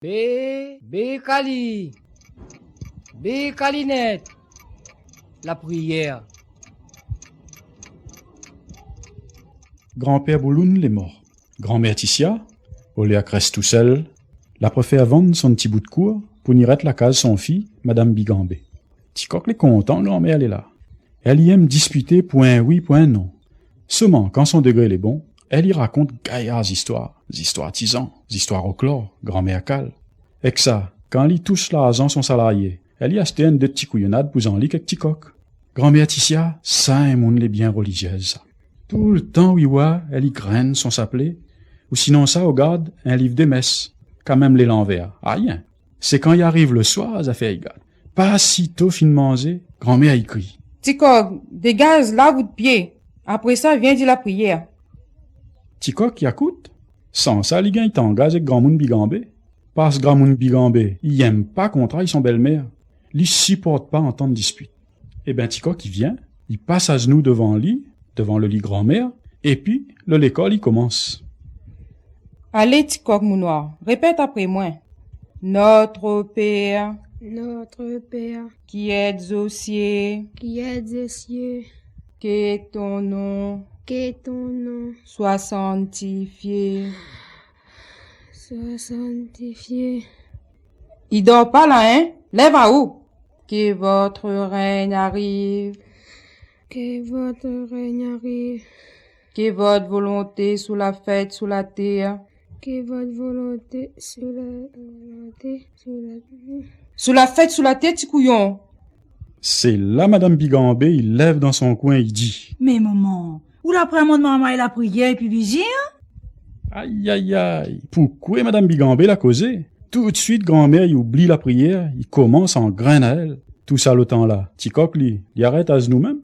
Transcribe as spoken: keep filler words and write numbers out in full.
Bé, bé kali. Bé kali nèt. La priyèr. Granpèr Bouloun lé mor. Granmèr Tisia, olié a rès tousèl, la préfèr vann son ti bout kour pou ni rès la kaz son fi, Madam Biganbé. Tikok lé kontan granmèr lé la. Èl i èm dispité pou in wi, pou in non. Soman, kan son dégré lé bon, èl i rakont gayar zistoir, zistoir tizan, zistoir oklor, granmèr kal. Èk sa, kan li tous larzan son salarié, èl i ashté inn dé ti kouyonad pou Zanlik èk Tikok. Granmèr Tisia, sa in moun lé bien rolizièz, sa. Toultan ou i oi, èl i grin son saplé, ou sinonsa, ou gard in liv dé mès, kan mèm lé lanvèr, arien. Sé kan i ariv lo soir, zafèr i gard. Pa sito fine manzé, granmèr i kri : « Tikok, dégaz la out pié. Apré sa, vien di la priyèr. » Tikok i akout, sansa li gingn tangaz èk granmoun Biganbé. Pars granmoun Biganbé i èm pa kontray son bèlmèr. Li siport pa antann dispit. Ében, Tikok i vien, i pas aznou dovan li, dovan lo li granmèr, épi lo lékol i komans. « Alé, Tikok mon noir, répèt apré moin. Notre Père, Notre Père, qui êtes aux cieux, qui êtes aux cieux, que ton nom, que ton nom, soit sanctifié, soit sanctifié. » I dor pa la, in ? Lèv aou. « Que votre règne arrive, que votre règne arrive, que votre volonté soit faite sur la terre, que votre volonté soit faite sur la terre, sur la terre. » « Soit faite sur la terre, ti kouyon. » Sé la Madam Biganbé i lèv dan son koin, i di : « Mé momon, ou la aprann mon marmay la priyèr épi vizir ? » Ayayay, pou koué Madam Biganbé la kozé ? Toutsuit granmèr i oubli la priyèr, i komans angrin aèl. Tousa lo tan la, Tikok li, li arèt aznou mèm.